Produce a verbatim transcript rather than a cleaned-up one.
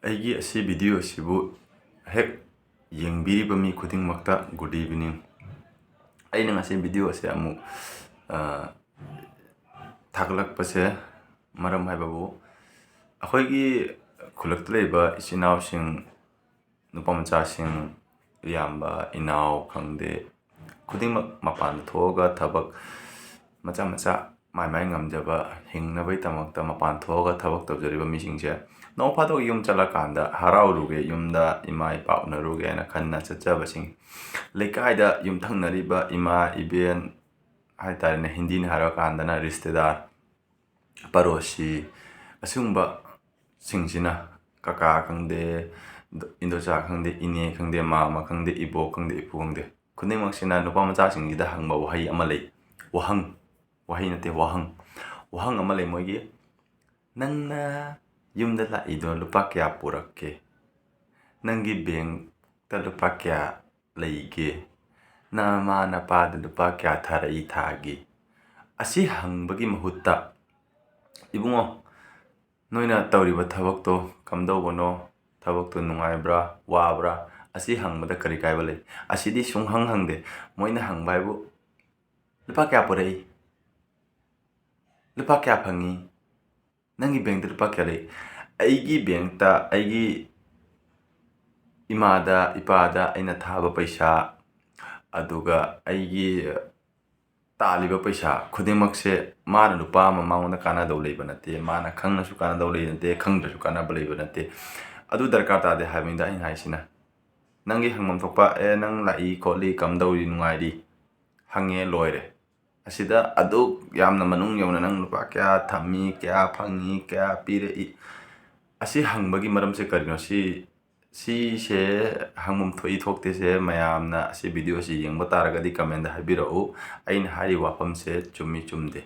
ꯑꯩꯒꯤ ꯑꯁꯤ video ꯑꯁꯤꯕꯨ ꯍꯦꯛ ꯌꯦꯡꯕꯤꯔꯤꯕ ꯃꯤ ꯈꯨꯗꯤꯡꯃꯛꯇ good evening꯫ ꯑꯩꯅ ꯉꯁꯤ video ꯑꯁꯦ ꯑꯃꯨꯛ, ꯑ, ꯊꯥꯒꯠꯂꯛꯄꯁꯦ ꯃꯔꯝ ꯍꯥꯏꯕꯕꯨ, ꯑꯩꯈꯣꯏꯒꯤ ꯈꯨꯜꯂꯛꯇ ꯂꯩꯕ ꯏꯆꯤꯟ ꯏꯅꯥꯎꯁꯤꯡ, ꯅꯨꯄꯥ ꯃꯆꯥꯁꯤꯡ, ꯏꯌꯥꯝꯕ, ꯏꯅꯥꯎ ꯈꯪꯗꯦ, ꯈꯨꯗꯤꯡꯃꯛ ꯃꯄꯥꯟꯗ ꯊꯣꯛꯑꯒ ꯊꯕꯛ ꯃꯆꯥ ꯃꯆꯥ ꯃꯥꯏ ꯃꯥꯏ ꯉꯝꯖꯕ ꯍꯤꯡꯅꯕꯒꯤꯗꯃꯛꯇ ꯃꯄꯥꯟ ꯊꯣꯛꯑꯒ ꯊꯕꯛ ꯇꯧꯖꯔꯤꯕ ꯃꯤꯁꯤꯡꯁꯦ, ꯅꯣꯡ ꯐꯥꯗꯣꯛ ꯌꯨꯝ ꯆꯠꯂꯀꯥꯟꯗ ꯍꯔꯥꯎꯔꯨꯒꯦ, ꯌꯨꯝꯗ ꯏꯃꯥ ꯏꯄꯥ ꯎꯅꯔꯨꯒꯦ ꯍꯥꯏꯅ ꯈꯟꯅ ꯆꯠꯆꯕꯁꯤꯡ, ꯂꯩꯀꯥꯏꯗ ꯌꯨꯝꯊꯪꯅꯔꯤꯕ ꯏꯃꯥ ꯏꯕꯦꯟ ꯍꯥꯏꯇꯥꯔꯦꯅꯦ, ꯍꯤꯟꯗꯤꯅ ꯍꯥꯏꯔꯀꯥꯟꯗꯅ ꯔꯤꯁꯇꯦꯗꯥꯔ, ꯄꯔꯣꯁꯤ, ꯑꯁꯤꯒꯨꯝꯕꯁꯤꯡꯁꯤꯅ, ꯀꯀꯥ ꯈꯪꯗꯦ, ꯏꯟꯗꯣꯆꯥ ꯈꯪꯗꯦ, ꯏꯅꯦ ꯈꯪꯗꯦ, ꯃꯥꯃ ꯈꯪꯗꯦ, ꯏꯕꯣꯛ ꯈꯪꯗꯦ, ꯏꯄꯨ ꯈꯪꯗꯦ, ꯈꯨꯗꯤꯡꯃꯛꯁꯤꯅ ꯅꯨꯄꯥ ꯃꯆꯥꯁꯤꯡꯁꯤꯗ ꯍꯪꯕ ꯋꯥꯍꯩ ꯑꯃ ꯂꯩ꯫ ꯋꯥꯍꯪ, ꯋꯥꯍꯩ ꯅꯠꯇꯦ, ꯋꯥꯍꯪ, ꯋꯥꯍꯪ ꯑꯃ ꯂꯩ ꯃꯣꯏꯒꯤ, "ꯅꯪꯅ ꯌꯨꯝꯗ ꯂꯥꯛꯏꯗꯣ ꯂꯨꯄꯥ ꯀꯌꯥ ꯄꯨꯔꯛꯀꯦ? ꯅꯪꯒꯤ ꯕꯦꯡꯇ ꯂꯨꯄꯥ ꯀꯌꯥ ꯂꯩꯒꯦ? ꯅꯃꯥ ꯅꯄꯥꯗ ꯂꯨꯄꯥ ꯀꯌꯥ ꯊꯥꯔꯛꯏ ꯊꯥꯒꯤ?" ꯑꯁꯤ ꯍꯪꯕꯒꯤ ꯃꯍꯨꯠꯇ, "ꯏꯕꯨꯡꯉꯣ, ꯅꯣꯏꯅ ꯇꯧꯔꯤꯕ ꯊꯕꯛꯇꯣ ꯀꯝꯗꯧꯕꯅꯣ? ꯊꯕꯛꯇꯣ ꯅꯨꯡꯉꯥꯏꯕ꯭ꯔꯥ, ꯋꯥꯕ꯭ꯔꯥ?" ꯑꯁꯤ ꯍꯪꯕꯗ ꯀꯔꯤ ꯀꯥꯏꯕ ꯂꯩ? ꯑꯁꯤꯗꯤ ꯁꯨꯡꯍꯪ ꯍꯪꯗꯦ꯫ ꯃꯣꯏꯅ ꯍꯪꯕ ꯍꯥꯏꯕꯨ, "ꯂꯨꯄꯥ ꯀꯌꯥ ꯄꯨꯔꯛꯏ? ꯂꯨꯄꯥ ꯀꯌꯥ ꯐꯪꯉꯤ? ꯅꯪꯒꯤ ꯕꯦꯡꯇ ꯂꯨꯄꯥ ꯀꯌꯥ ꯂꯩ?" ꯑꯩꯒꯤ ꯕꯦꯡꯇ, ꯑꯩꯒꯤ ꯏꯃꯥꯗ, ꯏꯄꯥꯗ ꯑꯩꯅ ꯊꯥꯕ ꯄꯩꯁꯥ, ꯑꯗꯨꯒ ꯑꯩꯒꯤ ꯇꯥꯜꯂꯤꯕ ꯄꯩꯁꯥ ꯈꯨꯗꯤꯡꯃꯛꯁꯦ, ꯃꯥꯅ ꯂꯨꯄꯥ ꯑꯃ ꯃꯉꯣꯟꯗ ꯀꯥꯟꯅꯗꯧ ꯂꯩꯕ ꯅꯠꯇꯦ, ꯃꯥꯅ ꯈꯪꯅꯁꯨ ꯀꯥꯟꯅꯗꯧ ꯂꯩꯕ ꯅꯠꯇꯦ, ꯈꯪꯗ꯭ꯔꯁꯨ ꯀꯥꯟꯅꯕ ꯂꯩꯕ ꯅꯠꯇꯦ꯫ ꯑꯗꯨ ꯗꯔꯀꯥꯔ ꯇꯥꯗꯦ ꯍꯥꯏꯕꯅꯤꯗ ꯑꯩꯅ ꯍꯥꯏꯁꯤꯅ꯫ ꯅꯪꯒꯤ ꯍꯪꯐꯝ ꯊꯣꯛꯄ, "ꯑꯦ, ꯅꯪ ꯂꯥꯛꯏ ꯈꯣꯠꯂꯤ, ꯀꯝꯗꯧꯔꯤ, ꯅꯨꯡꯉꯥꯏꯔꯤ?" ꯍꯪꯉꯦ, ꯂꯣꯏꯔꯦ꯫ ꯑꯁꯤꯗ ꯑꯗꯨꯛ ꯌꯥꯝꯅ ꯃꯅꯨꯡ ꯌꯧꯅ ꯅꯪ ꯂꯨꯄꯥ ꯀꯌꯥ ꯊꯝꯃꯤ, ꯀꯌꯥ ꯐꯪꯉꯤ, ꯀꯌꯥ ꯄꯤꯔꯛꯏ, ꯑꯁꯤ ꯍꯪꯕꯒꯤ ꯃꯔꯝꯁꯦ ꯀꯔꯤꯅꯣ? ꯁꯤ, ꯁꯤꯁꯦ ꯍꯪꯐꯝ ꯊꯣꯛꯏ ꯊꯣꯛꯇꯦꯁꯦ ꯃꯌꯥꯝꯅ ꯑꯁꯤ video ꯑꯁꯤ ꯌꯦꯡꯕ ꯇꯥꯔꯒꯗꯤ comment ꯍꯥꯏꯕꯤꯔꯛꯎ꯫ ꯑꯩꯅ ꯍꯥꯏꯔꯤꯕ ꯋꯥꯐꯝꯁꯦ ꯆꯨꯝꯃꯤ ꯆꯨꯝꯗꯦ꯫